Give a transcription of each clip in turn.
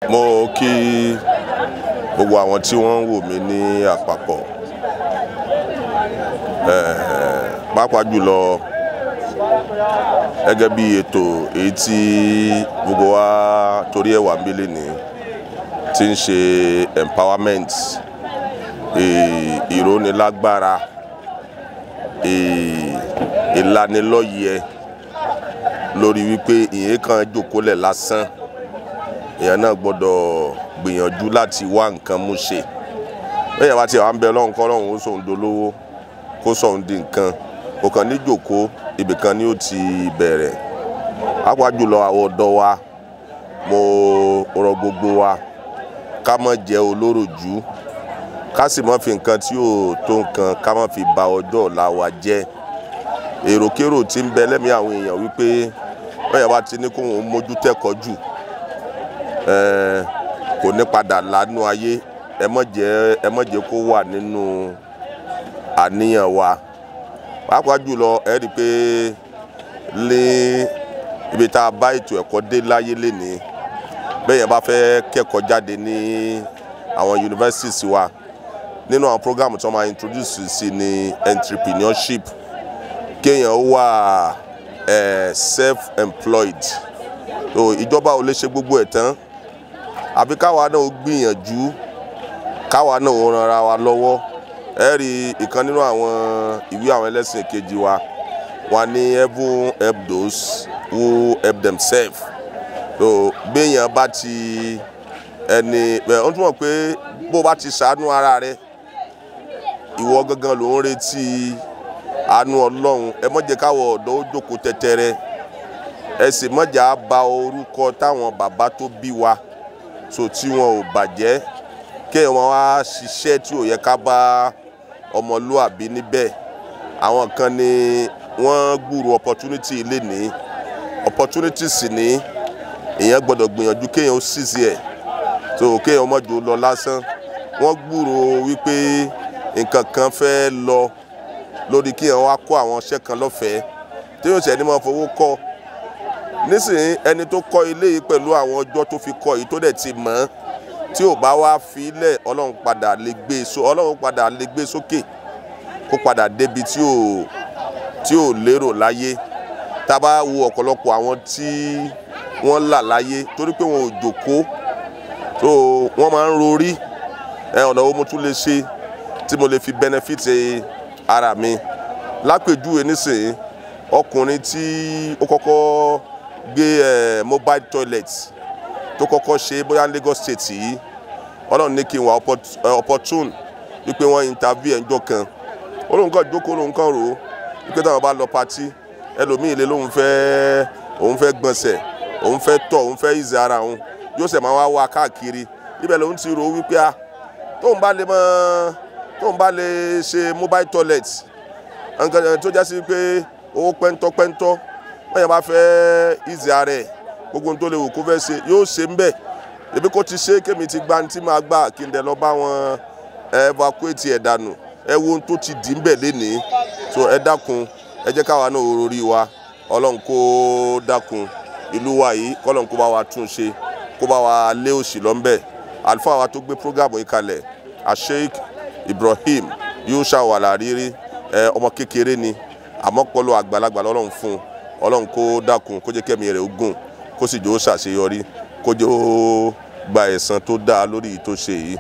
Mo kí gbogbo àwọn tí wọ́n ń wò mí ní àpapọ̀, pàápàá jùlọ gẹ́gẹ́ bí ètò èyí tí gbogbo wa torí ẹ̀ wà ń bí lénìí tí ń ṣe empowerment, ìrónilágbára, ìlanilọ́yẹ lórí wípé ìyẹn kan jókòólẹ̀ lásán, èèyàn náà gbọ́dọ̀ gbìyànjú láti wá nǹkan mú ṣe. Bẹ́ẹ̀ bá ti wà ń bẹ Ọlọ́run kọ́ Ọlọ́run ó sòun dolówó, kó sòun di nǹkan, kò kàn ní jòkó, ibìkan ni ó ti bẹ̀rẹ̀. Pàápàá jùlọ àwọn ọ̀dọ́ wa, mo rọ gbogbo wa ká má jẹ́ olóròjú, ká sì má fi nǹkan tí ò tó nǹkan ká má fi ba ọjọ́ ọ̀la wa jẹ́. Èròkérò tí ń bẹ lẹ́mìí àwọn èèyàn wípé bẹ́ẹ̀ bá ti ní kó òun mójú tẹ́kọ̀ọ́ jù, kò ní padà lánú ayé. Ẹ má jẹ́ kó wà nínú àníyàn wa. Pàápàá jùlọ ẹ rí i pé ní ibi tá a bá ètò ẹ̀kọ́ dé láyé lénìí, bẹ́ẹ̀ yẹn bá fẹ́ kẹ́kọ̀ọ́ jáde ní àwọn universities wa, nínú àwọn program tí wọ́n máa introduce sí ní entrepreneurship, kéèyàn wà self-employed. So ìjọba ò lè ṣe gbogbo ẹ̀ tán, àbí káwa náà ó gbìyànjú, káwa náà ó ran ara wa lọ́wọ́. Ẹ rí ìkan nínú àwọn ìwé àwọn ẹlẹ́sìn kejì wa, wọ́n ní heaven help those who help themselves. So béèyàn bá ti ẹni ó túmọ̀ pé bó bá ti ṣàánú ara rẹ, ìwọ gangan ló ń retí àánú Ọlọ́run. Ẹ má jẹ́ káwọ ọ̀dọ́ ó jókòó tẹ́tẹ́rẹ́, ẹ sì má jẹ́ á ba orúkọ táwọn bàbá tó bí wa so tí wọn ò bàjẹ́, kí wọn wá ṣiṣẹ́ tí ò yẹ ká bá ọmọlúàbí níbẹ̀. Àwọn kan ni wọ́n gbúrò opportunity lénìí, opportunity sì ní èèyàn gbọ́dọ̀ gbìyànjú kéèyàn ó seize ẹ̀, so kéèyàn má jò lọ lásán. Wọ́n gbúrò wípé nǹkan kan fẹ́ lọ lórí kéèyàn wá kó àwọn iṣẹ́ kan lọ́fẹ̀ẹ́ tí yóò ṣẹ̀ ní máa fowó kọ́. Nísìnyí ẹni tó kọ́ ilé yìí pẹ̀lú àwọn ọjọ́ tó fi kọ́ yìí tó dẹ̀ ti mọ̀ ọ́n, tí ò bá wá fi ilẹ̀, Ọlọ́run padà lè gbé so, Ọlọ́run padà lè gbé sókè kó padà débi tí ò lérò láyé. Tá a bá wo ọ̀pọ̀lọpọ̀ àwọn tí wọ́n là láyé torí pé wọn ò jókòó, tó wọ́n máa ń rorí ọ̀nà wo mo tún lè ṣe tí mo lè fi benefit ara mi. Lápèjúwe nísìnyí, ọkùnrin tí ó kọ́kọ́ gbé mobile toilet tó kọ́kọ́ ṣe bóyá Lagos State yìí, Ọlọ́run ní kí n wà opportune wípé wọ́n interview ẹ̀ ńjọ́ kan. Ó lóun kàn jókòó, lóun kàn rò ó wípé táwọn bá lọ party, ẹlòmíì lè lóun fẹ́, òun fẹ́ gbọ̀nsẹ̀, òun fẹ́ tọ̀, òun fẹ́ ìzẹ̀ ara òun, yóò ṣẹ̀ máa wá wá káàkiri. Ibẹ̀ lòun ti rò ó wípé a tóun bá lè mọ, tóun bá lè ṣe mobile toilet nǹkan tó jásí pé owó pẹ́ńtọ́ pẹ́ńtọ́, wọ́n yẹn bá fẹ́ ìzẹ̀ ara ẹ̀, gbogbo ohun tó lè wù kó fẹ́ ṣe yóò ṣe ń bẹ̀. Èmi kò ti ṣe kémi ti gba tí máa gbà kí n dẹ̀ lọ bá wọn evacuate ẹ̀ dànù. Ẹ wo ohun tó ti dì ń bẹ̀ lénìí. So ẹ dákun, ẹ jẹ́ káwa náà rorí wa. Ọlọ́run kó dákun ìlú wa yìí, kọ́lọ́run kó bá wa tún ṣe, kó bá wa lé òṣì lọ́nbẹ̀. Àlùfáà wa tó gbé program yìí kalẹ̀, Sheikh Ibrahim Yushau Alárìírí, ọmọ kékeré ni, àmọ́ pọ̀lọ́ àgbàlagbà lọ́lọ́run fún un. Ọlọ́run kó dákun, kó jẹ́ kẹ́mi rẹ̀ ó gùn, kó sì jẹ́ ó ṣàṣeyọrí, kó jẹ́ ó gba ẹ̀san tó dáa lórí èyí tó ṣe yìí.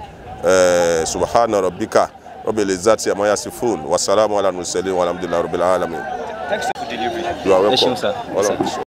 Subhana rabbika rabbil izzati amma yasifun, wassalamu ala mursalin walhamdulillahi rabbil alamin. Thanks for delivery. You are welcome. Ẹ ṣeun sir. Ọlọ́run.